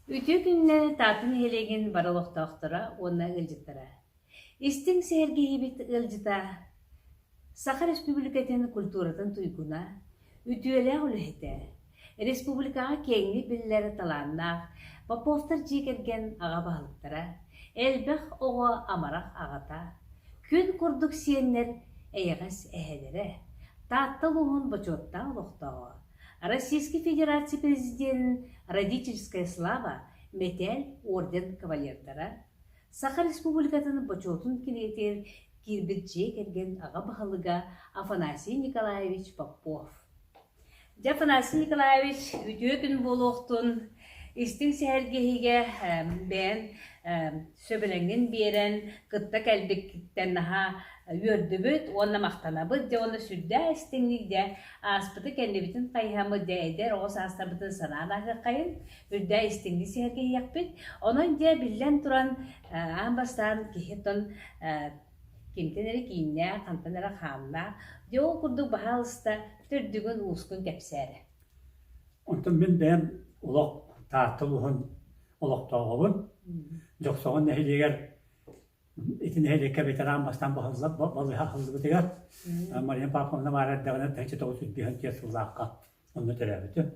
Үтүө күнүнэн Таатта нэһилиэгин бары олохтоохторо уонна ыалдьыттара. Истиҥ сэһэргэһиибит ыалдьыта Саха Республикатын культуратын туйгуна, үтүөлээх үлэһитэ, республикаҕа киэҥник биллэр талааннаах Поповтар дьиэ кэргэн аҕа баһылыктара, элбэх оҕо амарах аҕата, күн курдук сиэннэр эйэҕэс эһэлэрэ, Таатта улууһун бочуоттаах олохтооҕо, Российской Федерация Президенин «Родительская слава» мэтээл орден кавалердара, Саха Республикатын Бочуотун кинигэтигэр киирбит дьиэ кэргэн аҕа баһылыга Афанасий Николаевич Попов. Дьэ, Афанасий Николаевич, үтүө күн буолуохтун! Истиҥ сэһэргэһиигэ бэйэн сөбүлэҥҥин биэрэн кытта кэлбиккиттэн наһаа үөрдүбүт уонна махтанабыт. Дьэ уонна сүрдээх истиҥник дьэ ааспыты кэннибитин хайыһаммыт дьэ эдэр оҕо саастарбытын санаан ааһыаххайын, үрдээх истиҥник сэһэргэһиэхпит. Онон дьэ биллэн туран аан бастаан киһи оттон кимтэн эрэ кииннээх, хантан эрэ хааннаах. Дьэ ол курдук баһаалыста төрдүгүн уускун кэпсээрэ. Онтон мин бэйэм олох Таатта улууһун олохтооҕобун. Дьохсоҕон нэһилиэгэр ити нэһилиэккэ ветеран бастаан балыыһа аһыллыбытыгар Мария Павловна баар эрдэҕинэ 1954 сыллаахха онно төрөөбүтүм.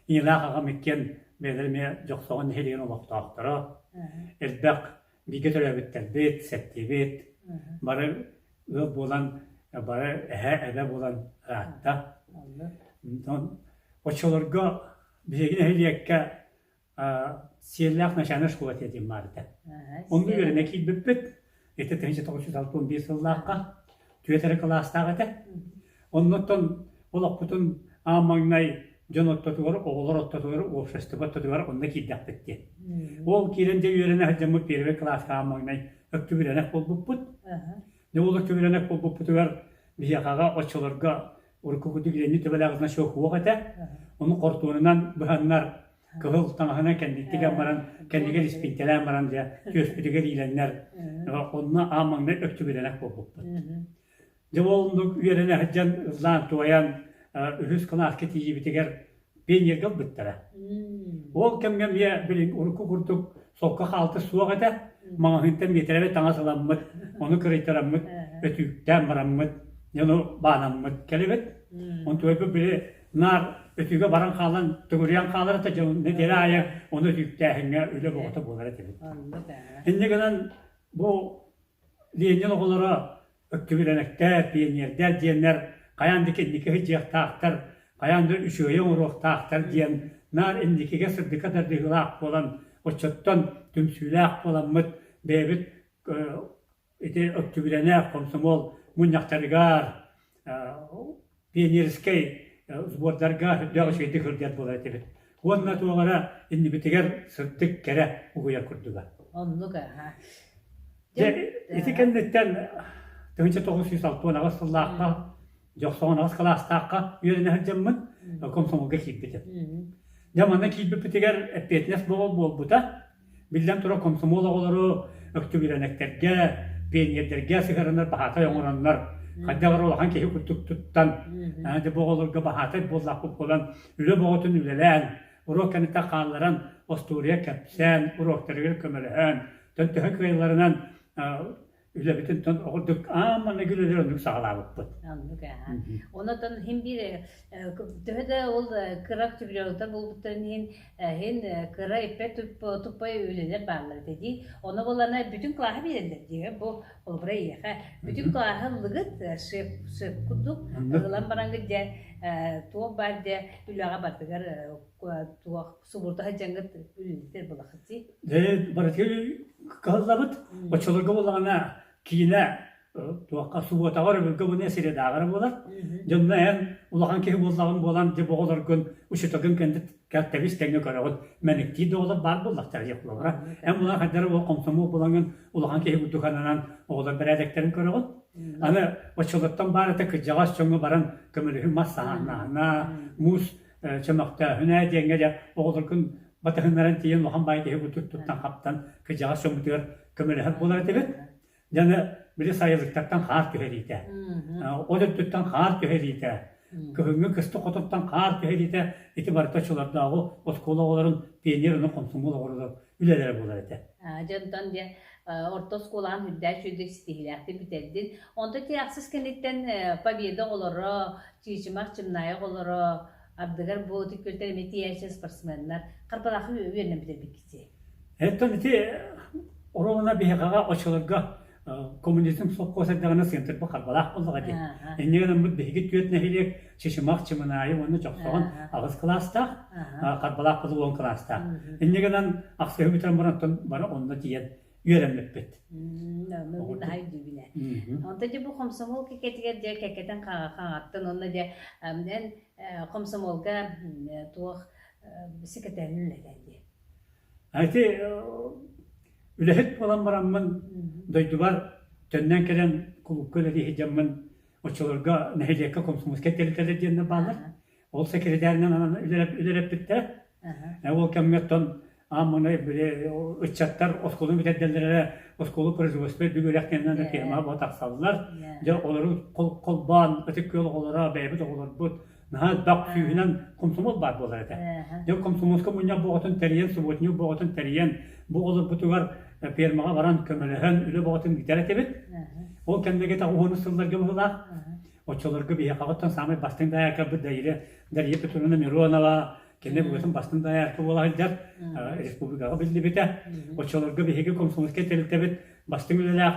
Ийэлээх аҕам иккиэн бэйэлэрэ эмиэ Дьохсоҕон нэһилиэгин олохтоохторо. Элбэх бииргэ төрөөбүттэрбит, сэттиэбит, бары ыал буолан, бары эһэ, эбэ буолан ыраатта. Онтон оччолорго биһиги нэһилиэккэ Сиэллээх начальнай школа диэн баар этэ. Онно үөрэнэ киирбиппит. Ити 1961 сыллаахха түөрт эрэ кылаастаах этэ. Оннуттан олохпутун аан маҥнай дьон ортотугар, оҕолор ортотугар, общество ортотугар онно киирдэхпит диэн. Ол киирэн дьэ үөрэнэ сылдьаммыт первый кылааска аан маҥнай өктүбүрэнэх буолбуппут. Дьэ ол өктүбүрэнэх буолбуппутугар биһиэхэҕэ оччолорго урукку курдук Леонид Төбөлөөх значок суох этэ. Ону хортуонунан быһаннар кыһыл таҥаһынан кэнниттигэн баран кэннигэр испинтэлээн баран дьэ түөспүтүгэр иилэннэр онно аан маҥнай өктүбүрэнэх буолбуппут. Дьэ ол оннук үөрэнэ сылдьан ыллаан-туойан үһүс кылааска тиийиибитигэр пионерга ылбыттара. Ол кэмҥэ эмиэ билин урукку курдук солко хаалта суох этэ. Маҕаһыынтан миэтэрэбэ таҥас ыламмыт, ону кырыйтараммыт, өтүүктээн бараммыт, ону баанаммыт кэлэбит. Онтуойбут били наар өтүүгэ баран хаалан, төгүрүйэн хаалар этэ, дьон нэдиэлэ аайы ону өтүүктээһиҥҥэ үлэ бөҕөтө буолар этибит. Инньэ гынан бу Ленин оҕолоро өктүбүрэнэктэр, пионердэр диэннэр хайаан да инники сылдьыахтаахтар, хайаан да үчүгэйи оҥоруохтаахтар диэн наар инникигэ сырдыкка тардыһыылаах буолан, оччоттон түмсүүлээх буоламмыт бэйэбит ити өктүбүрэнээх комсомол мунньахтарыгар пионерскай сбордарга сүрдээх үчүгэйдик сылдьар буолар этибит. Уонна туох эрэ иннибитигэр сырдык кэрэ угуйар курдуга. Оннук аха. Дьэ, ити кэнниттэн 1968 сыллаахха Дьохсоҕон аҕыс кылаастаахха үөрэнэ сылдьаммын комсомолга киирбитим. Дьэ, манна киирбиппитигэр эппиэтинэс буолбута. Биллэн турар, комсомол оҕолору өктүбүрэнэктэргэ, пионердэргэ сыһыараннар баһаатай оҥороннор, хайдах эрэ улахан киһи курдук туттан, дьэ бу оҕолорго баһаатай буоллахпыт буолан, үлэ бөҕөтүн үлэлээн, уруок кэнниттэн хаалларан, остуоруйа кэпсээн, уруоктарыгар көмөлөһөн, төһө кыайалларынан үлэбитин ордук аан маҥнайгы үлэлэр оннук саҕалаабыппыт. Оннук аа. Онон хин биир төһө да ол кыра октябрёллар буолбуттарын иһин иһин кыра иппэ туппай үлэлэр бааллар этэ дии. Ону булана бүтүн кылааһы биэрэллэр дии. Бу холобура эйиэхэ бүтүн кылааһы ыллыгыт шеф шеф курдук ылан бараҥҥыт дьэ туох баар дьэ үлэҕэ бардыгар туох субурда сылдьаҥҥыт үлэлэтэр булахыт дии. Дьэ барытыгар кыһаллабыт. Оччолорго буоллаҕына киинэ туохха субуотаҕа өрөбүлгэ буна сирэдааҕара буолар. Дьонно эн улахан киһи буоллаҕын буолан дьэ оҕолоргун учууталгын кэннит тэбис тэҥҥэ көрөҕүн мэниктиир да оҕолор баар буоллахтара диэх буолара. Эн була хайдары ол комсомол булаҥын улахан киһи курдук ананан оҕолор бэрээдэктэрин көрөҕүн. Аны оччолортон баар этэ кырдьаҕас дьоҥҥо баран көмөлөһүү мас саһааннааһына, муус чөмөхтөөһүнэ диэҥҥэ дьэ оҕолоргун батыһыннаран тиийэн улахан баай киһи курдук туттан-хаптан кырдьаҕас дьоммутугар көмөлөһөр буолар этибит. Дьэ аны били сайылыктартан хаар түһэриитэ. Ол өттүттэн хаар түһэриитэ. Кыһыҥҥы кыстык хотуттан хаар түһэриитэ ити барыта оччолордооҕу оскуола оҕолорун пионер уонна хомсомуол оҕолоро үлэлэрэ буолар этэ. Дьонтон дьэ орто оскуолаҕын үрдээх үчүгэйдик ситиһиилээхтик бүтэрдин. Онтон ити ахсыс кэнниттэн Победа оҕолоро, Чыычымах Чымнаайы оҕолоро, ардыгар бу ытык күөлтэн эмиэ тиийээччи спортсменнар Харбалаахы үөрэнэн бүтэрбиккит. Оттон ити оруобуна биһиэхэҕэ оччолорго коммунизм сопхуос эрдэҕинэ сыантырбыт Харбалаах буоллаҕа дии. Инньэ гынаммыт биһиги түөрт нэһилиэк Чычымах, Чымынаайы уонна Дьохсоҕон аҕыс кылаастаах, Харбалаах буолу 10 кылаастаах. Инньэ гынан ахсыһы бүтэрэн баран оттон бары онно тиийэн үөрэммиппит. Наһаа өйдүүбүн ээ. Онтон дьэ бу хомсомуол кэккэтигэр дьэ кэккэтин хаҥаттын уонна дьэ эн хомсомуолга туох секретарин үлэлээн дии. Ити үлэһит буолан бараммын дойдубар төннөн кэлэн кулуупка үлэлии сылдьаммын оччолорго нэһилиэккэ комсомольскай тэрилтэлэр диэннэр бааллар. Ол сэкирэтээринэн анан үлэлэппиттэрэ. Ол кэмҥэ оттон аан маҥнай били ыччаттар оскуоланы бүтэрдэллэр эрэ оскуола производство үрдүк үөрэхтэринэн фирма буола тахсаллар. Дьэ олору холбоон Ытык Күөл оҕолоро, бэйэбит оҕолорбут наһаа элбэх сүүһүнэн комсомол баар буолар этэ. Дьэ комсомольскай мунньах боҕотун тэрийэн, субботник боҕотун тэрийэн, бу оҕолорбутугар фермаҕа баран көмөлөһөн үлэ боҕотун ыытар этибит. Ол кэмнэргэ уһун сылларга быһыылаах. Оччолорго биһиэхэҕиттэн саамай бастыҥ даайаркабыт Дария, Дария Петровна Миронова, кини бүгүн бастыҥ даайарка буола сылдьар, республикаҕа биллибитэ. Оччолорго биһиги комсомольскай тэрилтэбит бастыҥ үлэлээх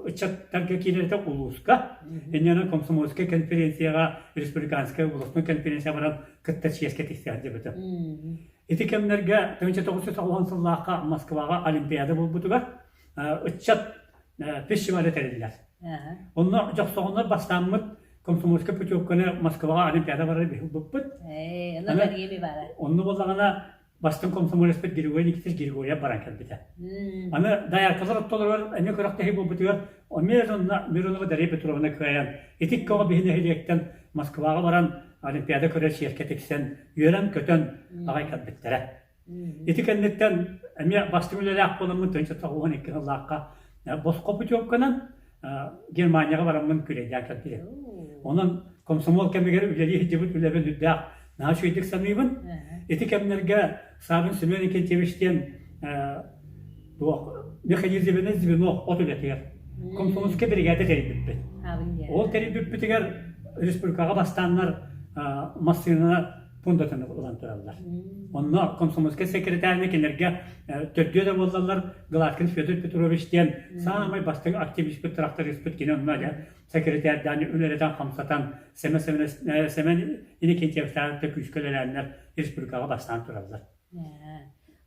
ыччаттарга киирэритэ улууска. Инньэ комсомольскай конференцияҕа, республиканскай областной конференция баран кытта чиэскэ тиксэ сылдьыбытым. Ити кэмнэргэ 1990 сыллаахха Москваҕа Олимпиада буолбутугар ыччат фестиваля тэриллэр. Онно дьохсоҕоннор бастааммыт комсомольскай путевканы Москваҕа Олимпиада барар ылбыппыт. Онно буоллаҕына бастыҥ комсомолецпыт Григорий Никитич Григорьев баран кэлбитэ. Аны дояркалар оттолоругар эмиэ күрэхтэһии буолбутугар Миронова Миронова Дарья Петровна кыайан ити икки оҕо биһи нэһилиэктэн Москваҕа баран Олимпиада көрөр сиэркэ тиксэн үөрэн-көтөн аҕай кэлбиттэрэ. Ити кэнниттэн эмиэ бастыҥ үлэлээх буоламмын 1992 сыллаахха босхо путевканан Германияҕа бараммын күрэйдээн кэлбитим. Онон комсомол кэмигэр үлэлии сылдьыбыт үлэбин үрдээх наһаа үчүгэйдик саныыбын. Ити кэмнэргэ Савин Семен Никитьевич диэн туох механизированное звено от үлэтигэр комсомольскай биригээдэ тэрийбиппит. Ол тэрийбиппитигэр республикаҕа бастааннар массыына пуондатын ылан тураллар. Онно комсомольскай секретарьны кинилэргэ төрдүө да буоллаллар Гладкин Федор Петрович диэн саамай бастыҥ активиспыт, тракториспыт кини онно дьэ секретарьдаан үлэлэтэн хамсатан Сэмэн Сэмэн Иннокентьевтаах күүскэ үлэлээннэр республикаҕа бастаан тураллар.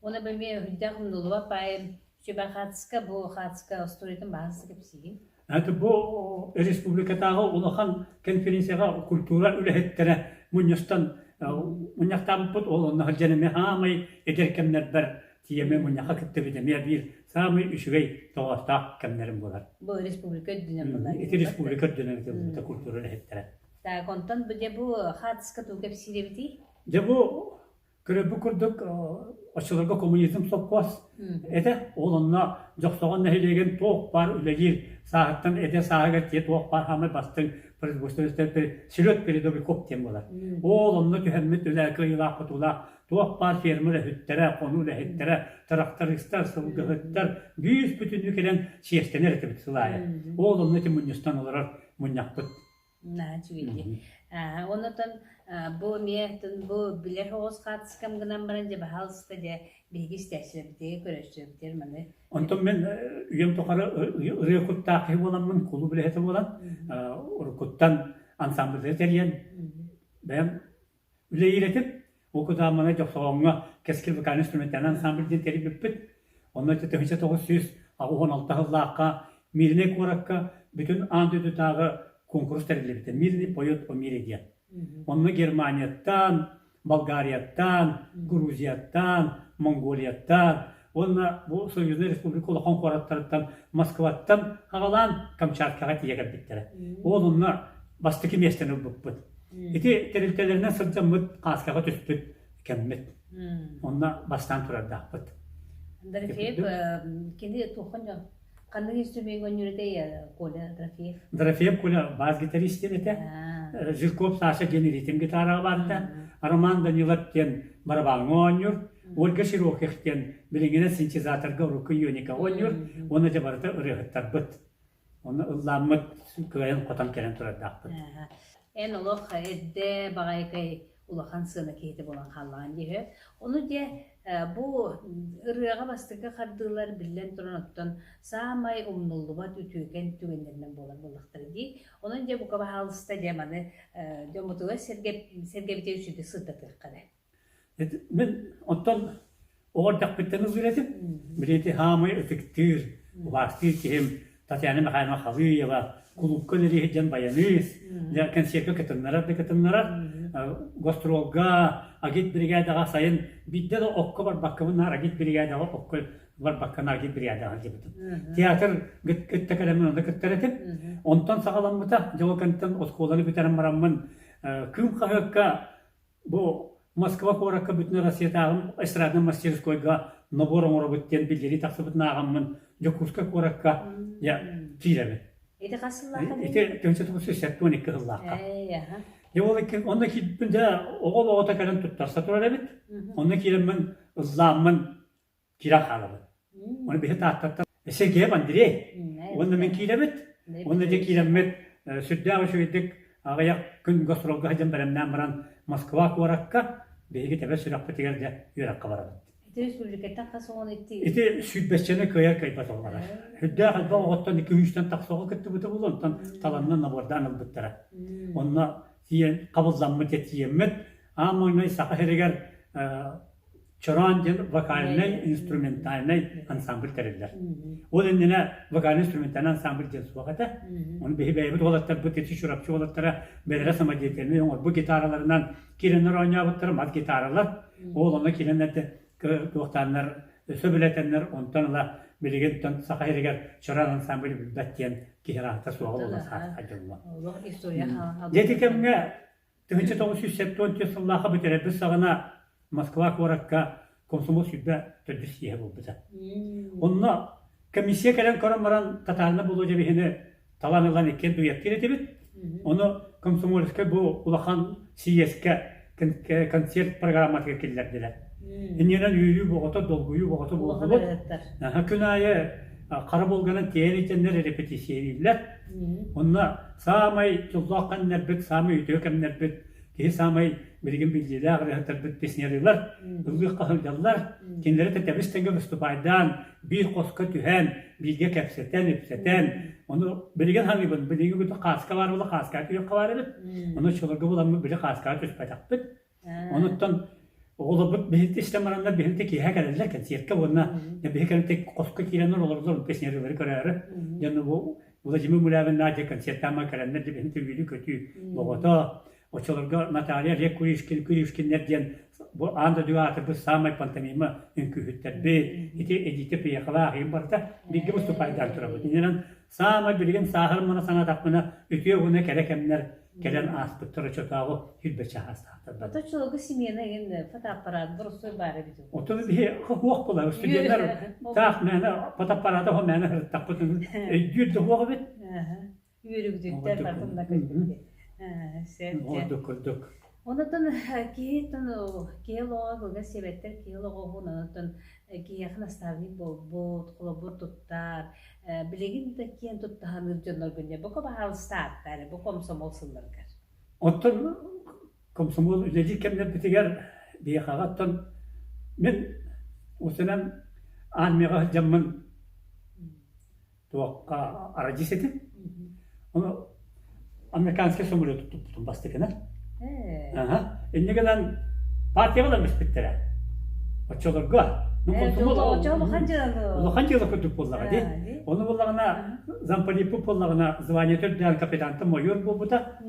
Уонна бу эмиэ үрдээх умнуллубат баайым Сүбэ хаатыска бу хаатыска остуоруйатын баһан кэпсиигин. Это бу республикатааҕы улахан конференцияҕа культура үлэһиттэрэ мунньустан мунньахтаабыппыт ол онно сылдьан эмиэ саамай эдэр кэмнэрбэр тиийэмэ мунньахха кыттыбыт эмиэ биир саамай үчүгэй тоҕоостоох кэмнэрим буолар. Бу республика үрдүнэн буолар. Ити республика үрдүнэн ыытыллыбыта культура үлэһиттэрэ. Так, онтон бу дьэ бу хаатыска тугу кэпсиир эбитий? Дьэ бу Көрөрбүт курдук, оччолорго коммунизм сопхуос этэ. Ол онно Дьохсоҕон нэһилиэгин туох баар үлэлиир сааһыттан эдэр сааһыгар тиийэ туох баар хаамай бастыҥ производственный слет передовиков диэн буолар. Ол онно түһэммит үлэ кыайыылаах-хотуулаах туох баар фермер үлэһиттэрэ, хонуу үлэһиттэрэ, трактористар, сылгыһыттар бүүс бүтүннүү кэлэн чиэстэнэр этибит сыл аайы. Ол онно ити мунньустан олорор мунньахпыт. Наһаа үчүгэй. Онотон бу эмиэ бу билэр оҕус хаартыскам гынан баран дьэ баһаалыста дьэ биһиги истээччилэрбитигэр көрөөччүлэрбитигэр маны Онтон мин үйэм тухары ырыа куттаах киһи буоламмын, кулууп үлэһитэ буолан, уруккуттан ансамбльдары тэрийэн, бэйэм Үлэлиир Ол кутаамманы Дьохсоҕоҥҥо Кэскил вокальнай инструментальнай ансамбль диэн тэрийбиппит. Онно 1986 сыллаахха Мирнэй куоракка бүтүн аан дойдутааҕы куонкурус тэриллибитэ. Мирный поет о мире диэн. Онно Германияттан, Болгарияттан, Грузияттан, Монголияттан уонна бу Союзнай Республика улахан куораттарыттан Москваттан аҕалаан Камчаткаҕа тиийэ кэлбиттэрэ. Ол онно бастакы миэстэни ылбыппыт. Ити тэрилтэлэринэн сылдьаммыт хааскаҕа түспүт кэммит. Онно бастаан турардаахпыт. Дорофеев кини туохха дьон? Ханнык инструмент оонньуур этэй Коля Дорофеев? Дорофеев Коля бас-гитарист диэн этэ. Жирков Саша диэн ритм гитараҕа баарта. Роман Данилов диэн барабаҥҥа оонньуур. Ольга Широких диэн билиҥҥинэн синтезаторга урукку Юникаҕа оонньуур. Уонна дьэ барыта ырыаһыттарбыт. Онно ыллааммыт кыайан-хотон кэлэн турардаахпыт. Эн олох эрдэ баҕайыкай улахан сыана киһитэ буолан хааллаҕын дии. Ону дьэ бу ырыаҕа бастакы хардыылар биллэн туран оттон саамай умнуллубат үтүөкэн түгэннэринэн буолар буоллахтара дии. Онон дьэ бука баһаалыста дьэ маны дьоммутугар сэргэбитигэр үчүгэй сырдатыахха эрэ. Мин оттон оҕо эрдэхпиттэн ыллыыр этим. Билиэти хаамай ытыктыыр, убаастыыр киһим Татьяна Михайловна Халыева кулуупка үлэлии сылдьан баяныыс, дьэ концерка кытыннарар да кытыннарар, гастролга, агит-бригадаҕа сайын биирдэ да окко барбаккабын наар агит-бригадаҕа окко барбакка агит бригадаҕа сылдьыбытым. Театр кытта кэлэммин онно кыттар этим. Онтон саҕаламмыта, дьэ ол кэнниттэн оскуоланы бүтэрэн бараммын Кыым хаһыакка Бу Москва куоракка бүтүн Россиятааҕы эстраднай мастерскойга набор оҥоробут диэн биллэрии тахсыбытын ааҕаммын Дьокуускай куоракка киирэбин. Ити хас сыллаахха? Ити 1972 сыллаахха. Дьэ ол онно киирбиппин дьэ оҕо оҕото кэлэн туттарса турар эбит. Онно киирэммин ыллааммын киирэн хаалабын. Оны биһи Тааттаттан Сергеев Андрей уонна мин киирэбит. Уонна дьэ киирэммит сүрдээх үчүгэйдик аҕыйах күн гастролга сылдьан бэлэмнээн баран Москва куоракка биһиги тэбэр сүрэхпитигэр дьэ үөрэххэ барабыт. Ити республикаттан хас оҕону ити? Ити сүүрбэччэни кыайар кыайбат оҕолоро. Сүрдээх элбэх оҕоттон икки сүүстэн тахса оҕо кыттыбыта буолуо, онтон таланнан набордаан ылбыттара. Онно тиийэн хабылламмыт тиийэммит аан маҥнай Саха сиригэр Чороон диэн вокальнай инструментальнай ансамбль тэриллэр. Ол иннинэ вокальнай инструментальнай ансамбль диэн суох этэ. Ону биһи бэйэбит уолаттарбыт ити Чурапчы уолаттара бэйэлэрэ самодеятельнай оҥорбут гитараларынан киирэннэр оонньообуттара мас гитаралар. Ол онно киирэннэр туохтааннар сөбүлэтэннэр онтон ыла билигин Саха сиригэр Чороон ансамбль билбэт диэн киһи аата суоҕа буолан саатха дьоҥҥо. Дьэ ити кэмҥэ 1974 сыллаахха бүтэрэрбит саҕана Москва куоракка комсомол 24 съеһэ буолбута. Онно комиссия кэлэн көрөн баран Татарина Болодьевиһини талан ылан иккиэн дуэттиир этибит. Ону комсомольскай бу улахан съезкэ концерт программатыгар киллэрдилэр. Иннинэн үөрүү боҕото, долгуйуу боҕото буоллубут. Күн аайы хара Волганан тиэйэн итэннэр репетициялииллэр. Онно саамай дьоллоох кэмнэрбит, саамай үтүө кэмнэрбит, киһи саамай билигин биллиилээх ырыаһыттарбыт песнярылар ыллыахха сылдьаллар. Кинилэри тэтэбис тэҥҥэ выступайдаан, биир хоско түһэн, бииргэ кэпсэтэн, ипсэтэн, ону билигин саныыбын, билиҥҥи курдук хааска баар буола хааскаҕа түһүөххэ баар эбит. Ону оччолорго буламмыт били хааскаҕа түспэтэхпит. Онуттан оҕолорбут биһиги истэн бараннар биһиги киэһэ кэлэллэр кэнсиэркэ уонна биһи кэлэн хоско киирэннэр олороллор песнярылары көрөөрү. Дьону бу Владимир Мулявин Надя концертаама кэлэннэр дьэ биһини үөрүү-көтүү боҕото. Оччолорго Наталья Олег Куришкин, Куришкиннэр диэн бу аан дойдуга аатырбыт саамай пантомима үҥкүүһүттэрбит, ити Эдита Приехала аһыйым барыта бииргэ выступайдаан турабыт. Иннинэн саамай билигин сааһырым мана санаатахпына үтүө уонна кэрэ кэмнэр кэлэн ааспыттар оччотооҕу сүүрбэччэ саастаахтарбар. Оччолорго смена игин фотоаппарат боростуой баар эбит. Оттон биһи хуох буолар студеннар таах мээнэ фотоаппарата хо мээнэ сырыттахпыт өйдүүр да хуох эбит. Үөрүгүтүттэр бартын да көтүттэ. Ордук курдук. Онотон киһи киһи олоҕо кылгас сиэбэттэр киһи олоҕо уһун онотон киһиэхэ наставник буолбут, холобур туттар, билигин да киэн туттаһаныыр дьонноргун дьэ бука баһаалыста ааттаа эрэ бу комсомол сылларгар. Оттон комсомол үлэлиир кэмнэрбитигэр биһиэхэҕэ оттон мин усунан армияҕа сылдьаммын туохха радист этим. Ону американский самолет туппутум бастакынан. Аха. Инньэ гынан партияҕа ылан Оччолорго ну комсомол улахан дьыала улахан дьыала курдук буоллаҕа дии. Ону буоллаҕына замполиппыт буоллаҕына звание төрдөөн капитантан майор буолбута.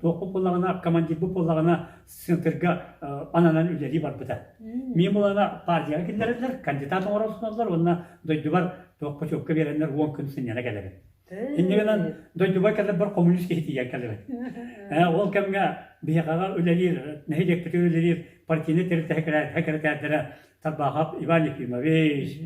Туохпут буоллаҕына командирбыт буоллаҕына центрга ананан үлэлии барбыта. Мин булана партияҕа киллэрэллэр, кандидат оҥоросуналлар уонна дойдубар туох путевка биэрэннэр 10 күн сынньана кэлэбин. Инньэ гынан дойдубар кэлэрбэр коммунист киһи тиийэн кэлэбин. Ол кэмҥэ биһиэхэҕэ үлэлиир, нэһилиэкпитигэр үлэлиир партийнай тэрилтэ сэкирэтээрдэрэ Тарбахов Иван Ефимович,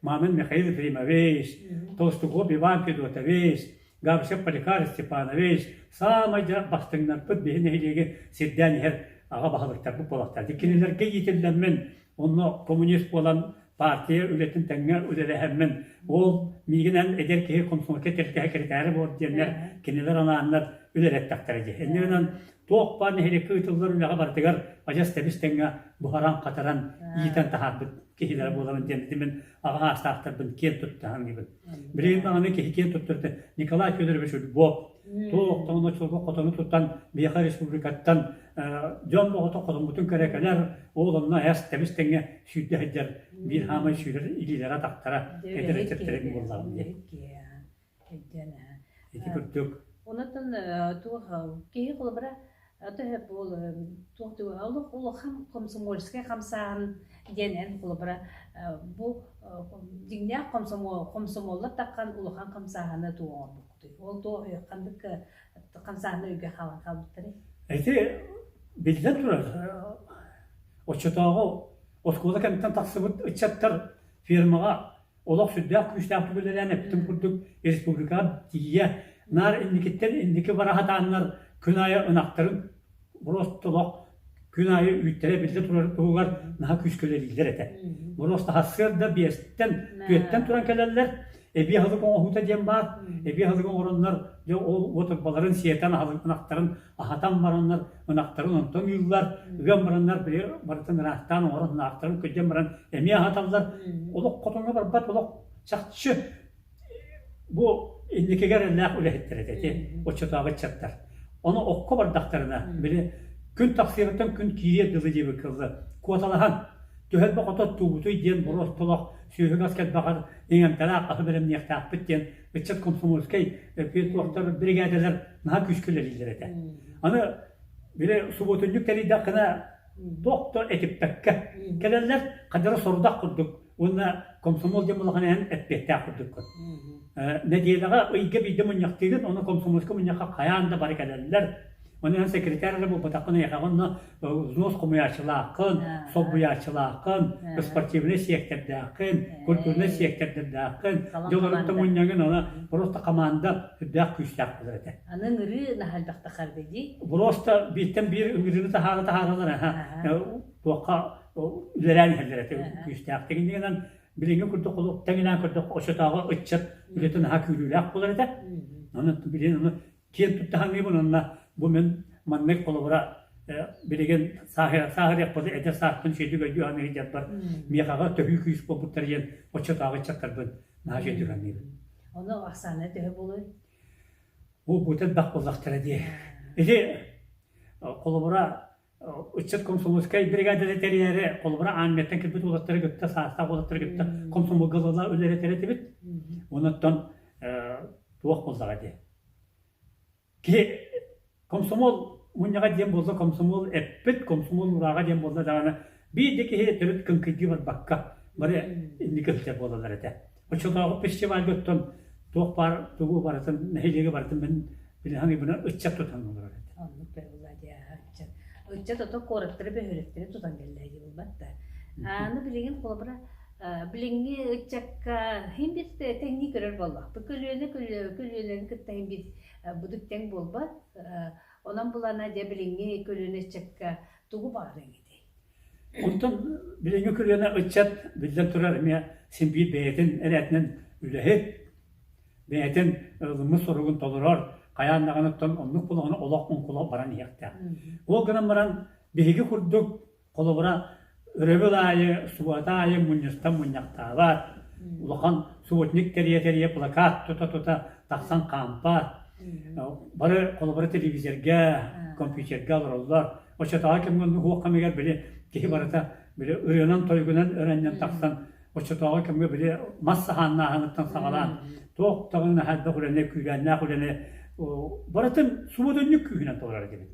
Мамин Михаил Ефимович, Толстуков Иван Федотович, Габышев Поликар Степанович саамай бастыҥнарбыт биһи нэһилиэги сирдээн иһэр аҕа баһылыктарбыт буолахтар. Кинилэргэ иитиллэммин, онно коммунист буолан партия үлэтин тэҥҥэ үлэлэһэммин, ол миигин эн эдэр киһи комсомольскай тэрилтэһэ секретарь буол диэннэр кинилэр анааннар үлэлэттэхтэрэ дии. Инньэ гынан туох баар нэһилиэккэ ыытыллар үлэҕэ барытыгар адьас тэбис-тэҥҥэ буһаран-хатаран иитэн таһаарбыт киһилэрэ буоларын диэн ити мин аҕа саастаахтарбын киэн тутта саныыбын. Билигин даҕаны киһи киэн туттар Николай Федорович Ульбов туох даҕаны оччолорго хотону тутан биһиэхэ республикаттан дьон оҕото хотоммутун көрө кэлэр, ол онно эс тэбис-тэҥҥэ сүүрдэ сылдьар биир хаамай сүүрэр илиилэрэ-атахтара эдэр эчэптэрин буоллаҕым дии. Ити курдук. Онотон туох киһи холобура төһө буол туох олох улахан комсомольскай хамсааһын диэн эн холобура бу дьиҥнээх комсомол комсомоллар таххан улахан хамсааһыны туох оҥорбуккутуй ол туох ханнык хамсааһыны өйгө хаалан хаалбыттарый Ити биллэн турар оччотооҕу оскуола кэмиттэн тахсыбыт ыччаттар фермаҕа олох сүрдээх күүстээхтик үлэлээн эппитим курдук республикаҕа тиийэ наар инникиттэн инники бара сатааннар күн аайы ынахтарын боруоста олох күн аайы үүттэрэ биллэ турар туһугар наһаа күүскэ үлэлииллэр этэ. Боруоста сарсыарда биэстэн, түөртэн туран кэлэллэр, эбии аһылык оҥоһуута диэн баар, эбии аһылык оҥороннор дьэ ол уотурбаларын сиэтэн аһылык ынахтарын аһатан бараннар ынахтарын онтон ыыллар, ыан бараннар били барытын ыраастаан оҥорон ынахтарын күрдьэн баран эмиэ аһаталлар. Олох хотоҥҥо барбат олох чахчы бу инникигэ эрэллээх үлэһиттэр этэ ити оччотооҕу ыччаттар. Ону окко бардахтарына били күн тахсыаҕыттан күн киириэр дылы диэбиккэ дылы куоталаһан түһэрбэ хото оттуубутуй диэн боруостолох сүөһүгэ ас кэлбэҕэр иҥэмтэлээх аһы бэлэмниэхтээхпит диэн ыччат комсомольскай туохтар биригээдэлэр наһаа күүскэ үлэлииллэр этэ. Аны били субуотунньук тэрийдэххинэ туох да этиппэккэ кэлэллэр, хадара сорудах курдук уонна комсомол диэн улахан эн эппиэттээх курдуккун. Нэдиэлэҕэ ыйга биирдэ мунньахтыыгын, ону комсомольскай мунньахха хайаан да бары кэлэллэр. Ону эн секретарь эрэ буолбатаххын эйиэхэ онно взнос хомуйааччылааххын, солбуйааччылааххын, спортивнай сиэктэрдээххин, культурнай сиэктэрдэрдээххин, дьолоруттан мунньаҥын, аны просто команда үрдээх күүстээх буолар этэ. Аны ыҥырыы наһаа элбэхтэ харды дии. Просто бииртэн биир ыҥырыыны таһаара таһааралар туохха үлэлээн иһэллэр этэ күүстээхтик. Инньэ гынан билиҥҥи курдук олох тэҥинээн көрдөх оччотооҕу ыччат үлэтэ наһаа күүрүүлээх буолар этэ. Онон билигин ону киэн тутта саныыбын уонна бу мин маннык холобура билигин сааһырыахпын эдэр сааспын үчүгэйдик өйдүү саныы дьарбар миэхэҕэ төһүү күүс буолбуттар диэн оччотооҕу ыччаттарбын наһаа үчүгэйдик саныыбын. Ону ахсаана төһө буолуой? Бу бу элбэх буоллахтара дии. Ити холобура ыччат комсомольскай бригаданы тэрийээри холобура армияттан кэлбит уолаттары кытта саастаах уолаттары кытта комсомолга ыла үлэлэтэр этибит. Онуттан туох буоллаҕа дии. Киһи комсомол мунньаҕа диэн буолла, комсомол эппит, комсомол уурааҕа диэн буолла даҕаны биир да киһи төрүт кыҥкыйдыы барбакка бары инники сылдьар буолаллар этэ. Оччотооҕу фестивальга оттон туох баар тугу барытын нэһилиэги барытын мин билиһан ыччат тутан олорор этэ. Оннук буолла дии ыччат. Ыччат ото куораттары бөһүөлэктэри тутан кэллэ дии буолбат да. Аны билигин холобура билиҥҥи ыччакка иһин бир тэҥнии көрөр буоллахпыт. Көлүөнэ көлүөнэни кытта иһин бир будук тэҥ буолбат. Онон булана дьэ билиҥҥи көлүөнэ ыччакка тугу баҕарыаҥ этэй? Онтон билиҥҥи көлүөнэ ыччат биллэн турар эмиэ син биир бэйэтин эрээтинэн үлэһит, бэйэтин ылыммыт соругун толорор, хайаан даҕаны оттон оннук буоллаҕына олох оҥкула баран иһиэхтээх. Ол гынан баран биһиги курдук холобура өрөбүл аайы, субуота аайы мунньустан мунньахтаабат, улахан субботник тэрийэ-тэрийэ плакат тута-тута тахсан хаампат, бары холобура телевизорга, компьютерга олороллор. Оччотооҕу кэмҥэ оннук уох кэмигэр били киһи барыта били ырыанан-тойугунан өрөннөн тахсан оччотооҕу кэмҥэ били мас саһааннааһыныттан саҕалаан туох даҕаны наһаа элбэх үлэни, күүрээннээх үлэни барытын субуотунньук күүһүнэн толорор этибит.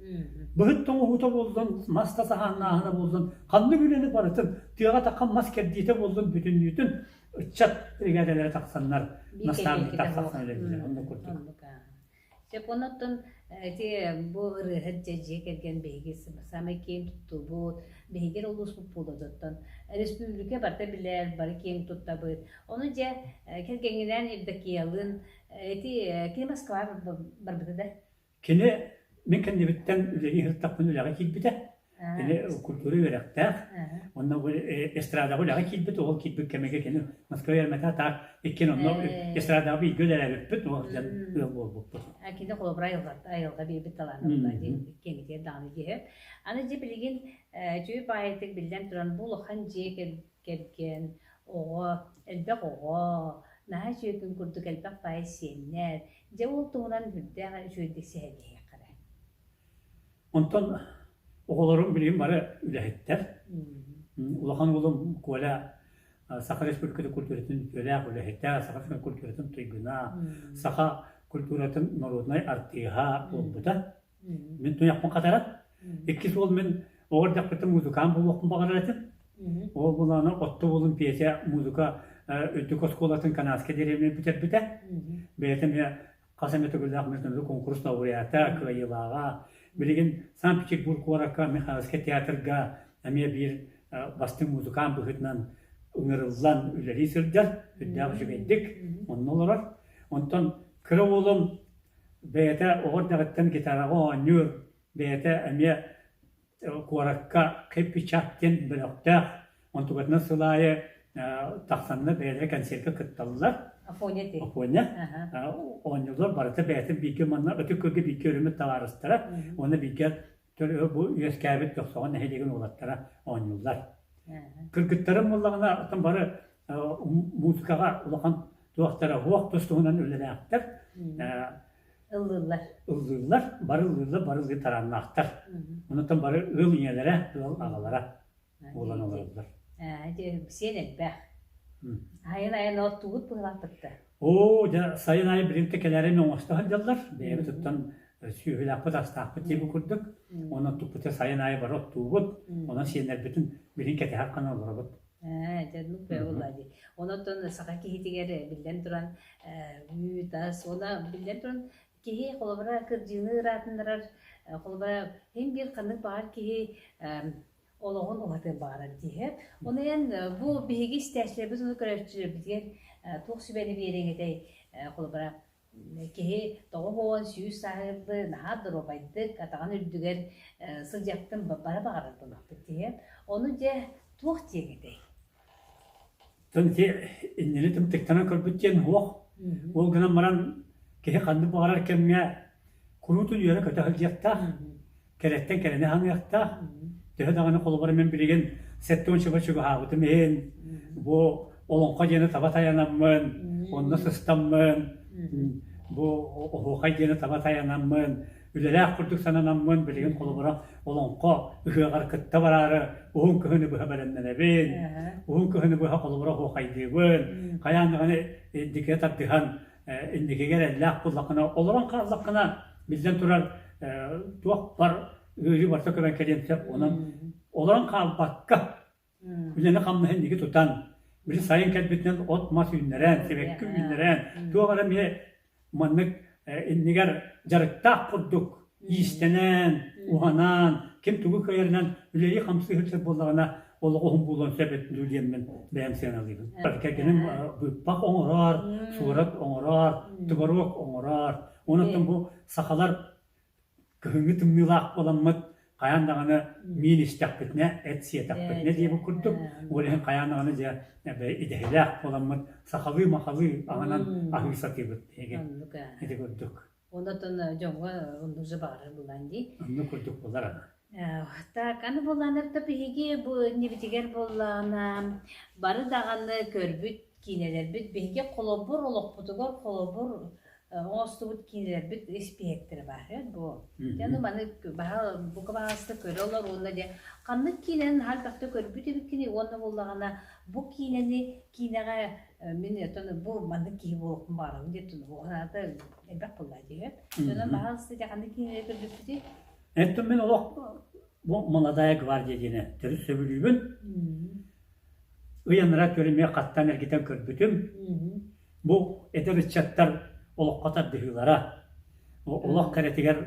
Быһыт тоҥоһуута буоллун, мас да саһааннааһына буоллун, ханнык үлэни барытын тыаҕа таххан мас кэрдиитэ буоллун бүтүннүүтүн. ыччат биригээдэлэрэ тахсаннар наставниктар тахсан үлэлииллэр. Оннук курдук. Сөп, онон ити бу ырыаһыт дьэ дьиэ кэргэн биһиги саамай киэҥ туттубут, биһиги эрэ улууспут буолуотуттан республика барыта билэр, бары киэҥ туттабыт. Ону дьэ кэргэҥҥинээн Евдокиялыын ити кини Москваҕа барбыта да? Кини мин кэннибиттэн үлэлии сырыттахпына үлэҕэ киирбитэ. Кини культура үөрэхтээх. Онно бу эстрадаҕа үлэҕэ киирбит, ол киирбит кэмигэр кини Москва үөрэммэтэ, так иккиэн онно эстрадаҕа бииргэ үлэлээбиппит, ол сылдьан ыал буолбуппут. Кини холобура айылҕа, айылҕа биэрбит талаана буолла дии, киэҥитигэр даҕаны дии. Аны дьэ билигин үчүгэй баайытык биллэн туран бу улахан дьиэ кэргэн, оҕо, элбэх оҕо, наһаа үчүгэй күн курдук элбэх баай сиэннэр, Дьэ ол туһунан сүрдээх үчүгэйдик сэһэргэһиэххэ эрэ. Онтон оҕолорум билигин бары үлэһиттэр. Улахан уолум Коля Саха Республикатын культуратын үтүөлээх үлэһитэ, Саха Республикатын культуратын туйгуна, саха культуратын народнай артыыһа буолбута. Мин туйахпын хатарар. Иккис уол мин оҕо эрдэхпиттэн музыкант буолуохпун баҕарар этим. Ол булаана отто уолум Петя музыка үрдүк оскуолатын Канадскай дэриэбинэ бүтэрбитэ. Бэйэтэ эмиэ хас эмэ төгүллээх международный конкурс лауреата, кыайыылааҕа. Билигин Санкт-Петербург куоракка Михайловскай театрга эмиэ биир бастыҥ музыкант быһыытынан ыҥырыллан үлэлии сылдьар, үрдээх үчүгэйдик онно олорор. Онтон кыра уолум бэйэтэ оҕо эрдэҕиттэн гитараҕа оонньуур, бэйэтэ эмиэ куоракка Happy Chat диэн бөлөхтөөх, онтукатынан сыл аайы тахсаннар бэйэлэрэ концертка кытталлар. Афоня ти. Афоня. Оонньуулар барыта бэйэтин бииргэ манна Ытык Күөлгэ бииргэ өрүммүт табаарыстара уонна бииргэ бу үөскээбит Дьохсоҕон нэһилиэгин уолаттара оонньууллар. Кыргыттарым буоллаҕына оттон бары музыкаҕа улахан туохтара уох тус туһунан үлэлээхтэр. Ыллыыллар. Ыллыыллар, бары ыллыыллар, бары ыллыы тарааннаахтар. Онтон бары ыал ийэлэрэ, ыал аҕалара буолан олороллор. Сиэн элбэх. Айан айан оттугут быһылаахпытта. Оо, дьэ, сайын аайы билимтэ кэлээри оҥосто сылдьаллар. Бэйэбит оттон сүөһүлээхпит, астаахпыт диэбит курдук. Онон туппута сайын аайы бары оттуубут. Онон сиэннэрбитин билин кэтэһэр хана олоробут. Ээ, дьэ, оннук бөҕө буоллаа дии. Онон саха киһитигэр биллэн туран үүт ас уонна биллэн туран киһи холобура кырдьыыны ыраатыннарар холобура син биир ханнык баҕар киһи олоҕун уһатыан баҕарар дии. Ону эн бу биһиги истээччилэрбит уонна көрөөччүлэрбитигэр туох сүбэни биэриэҥ этэй? Холобура Киһи тоҕо буолан сүүс сааһырды наһаа доруобайдык, атаҕын үрдүгэр сылдьыахтын бары баҕарар буоллахпыт дии. Ону дьэ туох диэҥ этэй? Тон ити иннини тымтыктанан көрбүт диэн суох. Ол гынан баран киһи ханнык баҕарар кэмҥэ куруутун үөрэ-көтө сылдьыахтаах. Кэрэттэн кэрэни ханыахтаах. Төһө даҕаны холобура мин билигин 70 чуба чугаһаабытым иһин, бу олоҥхо диэни таба тайанаммын, онно сыстаммын, бу оһуохай диэни таба тайанаммын, үлэлээх курдук сананаммын, билигин холобура олоҥхо ыһыаҕар кытта бараары уһун кыһыны быһа бэлэмнэнэбин, уһун кыһыны быһа холобура оһуохайдыыбын, хайаан даҕаны инникигэ тардыһан инникигэ эрэллээх буоллаххына, олорон хааллаххына, биллэн турар, туох бар ыарыы барыта көбөн кэлиэн сөп. Онон олорон хаалбакка, үлэни-хамнаһы инники тутан, били сайын кэлбитинэн от-мас үүннэрэн, сибэкки үүннэрэн, туох эрэ эмиэ маннык иннигэр дьарыктаах курдук иистэнэн, уһанан, ким тугу кыайарынан үлэлии-хамсыы сылдьар буоллаҕына, олоҕу уһун буолуон сөп дуу диэммин бэйэм сыаналыыбын. Кэргэним быыппах оҥорор, суорат оҥорор, творог оҥорор. Онон бу сахалар кыһыҥҥы тымныылаах буоламмыт хайаан даҕаны миин истэхпитинэ, эт сиэтэхпитинэ диэбит курдук, ол иһин хайаан даҕаны дьэ идэһэлээх буоламмыт сахалыы-махалыы аһынан аһыы сатыыбыт биһиги. Ити курдук. Онтон дьоҥҥо оннук же баҕарар булаан дии. Оннук курдук буолар аны. Так, аны буоллаанар да биһиги бу иннибитигэр буоллаҕына бары даҕаны көрбүт киинэлэрбит биһиги холобур олохпутугар холобур оҥостубут киинэлэрбит испииһэктэрэ баар ээ бу. Дьэ аны маны баһа бука баһаалыста көрө олор уонна дьэ ханнык киинэни наһаа элбэхтэ көрбүт эбиккиний уонна буоллаҕына бу киинэни киинэҕэ мин оттон бу маннык киһи буолуохпун баҕарабын диэн санаата элбэх буолла дии. Онон баһаалыста дьэ ханнык киинэлэри көрбүппүтүй? Эттим мин олох бу Молодая гвардия диэни төрүт сөбүлүүбүн. Ый анараа өттүгэр эмиэ хаттаан эргитэн көрбүтүм. Бу эдэр ыччаттар олоххо тардыһыылара, олох кэрэтигэр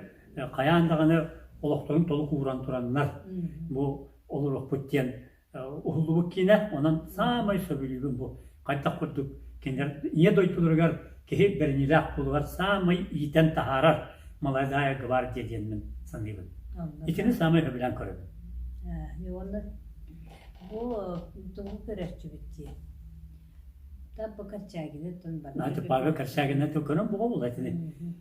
хайаан даҕаны олохторун толук ууран тураннар бу олоруохпут диэн уһуллубут киинэ. Онон саамай сөбүлүүбүн бу хайдах курдук кинилэр ийэ дойдуларыгар киһи бэриниилээх буолугар саамай иитэн таһаарар молодая гвардия диэммин саныыбын. Итини саамай сөбүлээн көрөбүн. Уонна бу тугу көрөөччүбүт дии? Та бу Корчагины тун барда. Павел Корчагины көрөн буга була итини.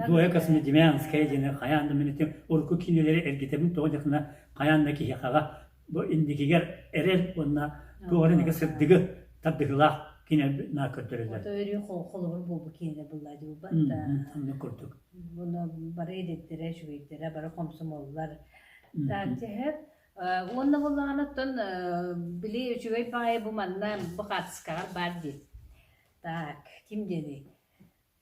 Зоя Космодемьянская диэни хайаан да мин ити урукку киинэлэри эргитэбин тоҕо диэххинэ хайаан да киһиэхэҕэ бу инникигэр эрэл уонна туох эрэ инники сырдыгы тардыһыылаах киинэ наа көрдөрөллөр. Ото өрүү холобур буолбут киинэ булла дьулбат да. Оннук курдук. Буну бары эдиттэрэ, үчүгэйдэрэ, бары хомсомоллар. Так, дьэһэ Уонна буоллаҕына оттон били үчүгэй баайы бу манна бу хаартыскаҕар баар дии. Так, ким диэний?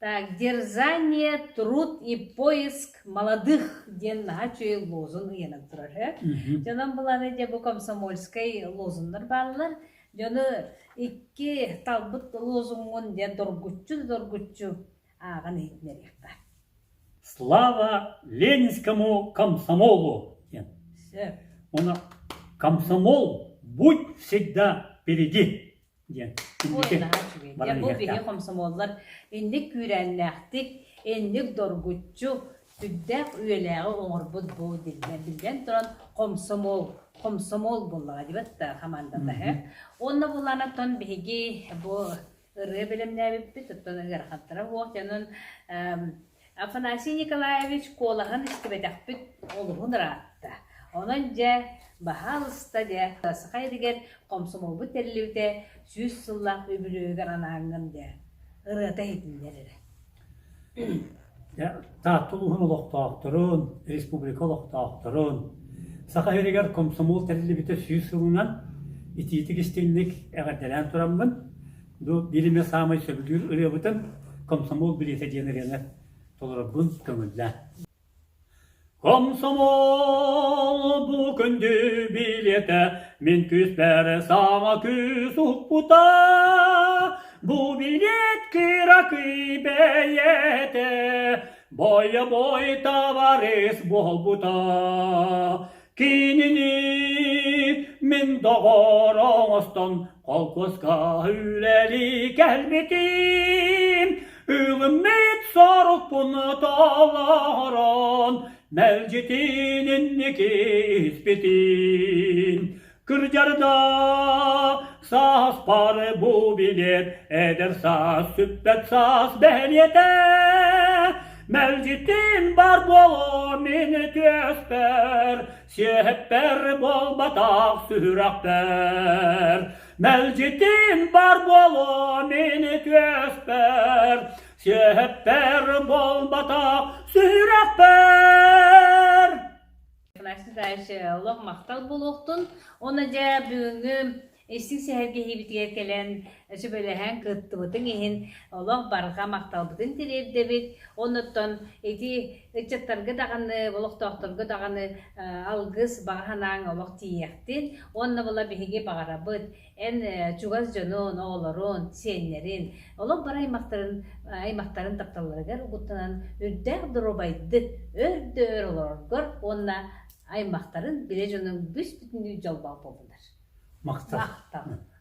Так, дерзание, труд и поиск молодых диэн наһаа үчүгэй лозунг ыйанан турар ээ. Дьонон буланы дьэ бу комсомольскай лозуннар бааллар. Дьону икки талбыт лозунгун диэн доргуччу да доргуччу ааҕан иһитинэриэххэ. Слава Ленинскому комсомолу! диэн. Сөп. Уонна комсомол будь всегда впереди! диэн Ой, наһаа үчүгэй. Дьэ, бу биһи хомсомуоллар инник күүрээннээхтик, инник доргуччу, сүрдээх үйэлээҕи оҥорбут бу биллэн, биллэн туран хомсомуол, хомсомуол буоллаҕа дибэт да хамаандата һэ. Уонна булаанаттан биһиги бу ырыа бэлэмнээбиппит, оттон ыарахаттара суох дьонун Афанасий Николаевич куолаһын истибэтэхпит олуһун ыраатта. Онон дьэ, баһаалыста дьэ, Саха сиригэр хомсомуолбут тэриллибитэ 100 сыллаах үбүлүөйүгэр анааҥҥын дьэ, ырыата иһитиннэр эрэ. Таатта улууһун олохтоохторун, республика олохтоохторун, Саха сиригэр комсомол тэриллибитэ 100 сылынан итиитик-истиҥник эҕэрдэлээн тураммын, бу биир эмэ саамай сөбүлүүр ырыабытын «Комсомол билиэтэ» диэн ырыаны толорорбун көҥүллээн. Комсомол бу күндү билиэтэ мин күүспэр саҥа күүс укпута бу билиэт кыракый бэйэтэ бойобуой табаарыс буолбута Кинини мин доҕор оҥостон холкуоска үлэлии кэлбитим. Ылыммыт сорукпун толорон, мэлдьитин инники испитим. Кырдьарда сааспар бу билиэт, эдэр саас сүппэт саас бэлиэтэ. Мэлдьитин бар буолуо мин түөспэр, сиэппэр буолбатах сүрэхпэр. Мэлдьитин бар буолуо мин түөспэр, сиэппэр буолбатах сүрэхпэр. Афанасий Николаевич, олох махтал буолуохтун. Уонна дьэ бүгүҥҥү истиҥ сэһэргэһиибитигэр кэлэн сүбэлэһэн кыттыбытыҥ иһин олох барҕа махталбытын тириэрдэбит. Оннуттан ити ыччаттарга даҕаны, олохтоохторго даҕаны алгыс, баҕа санааҥ олох тиийиэхтин. Уонна була биһиги баҕарабыт эн чугас дьонун, оҕолорун, сиэннэрин, олох бары аймахтарын, аймахтарын тапталларыгар угуттанан үрдээх доруобайдык өр да өр олороргор уонна аймахтарын билэ дьонуҥ бүс-бүтүннүү дьоллоох буоллунар. Махтал. Махтал.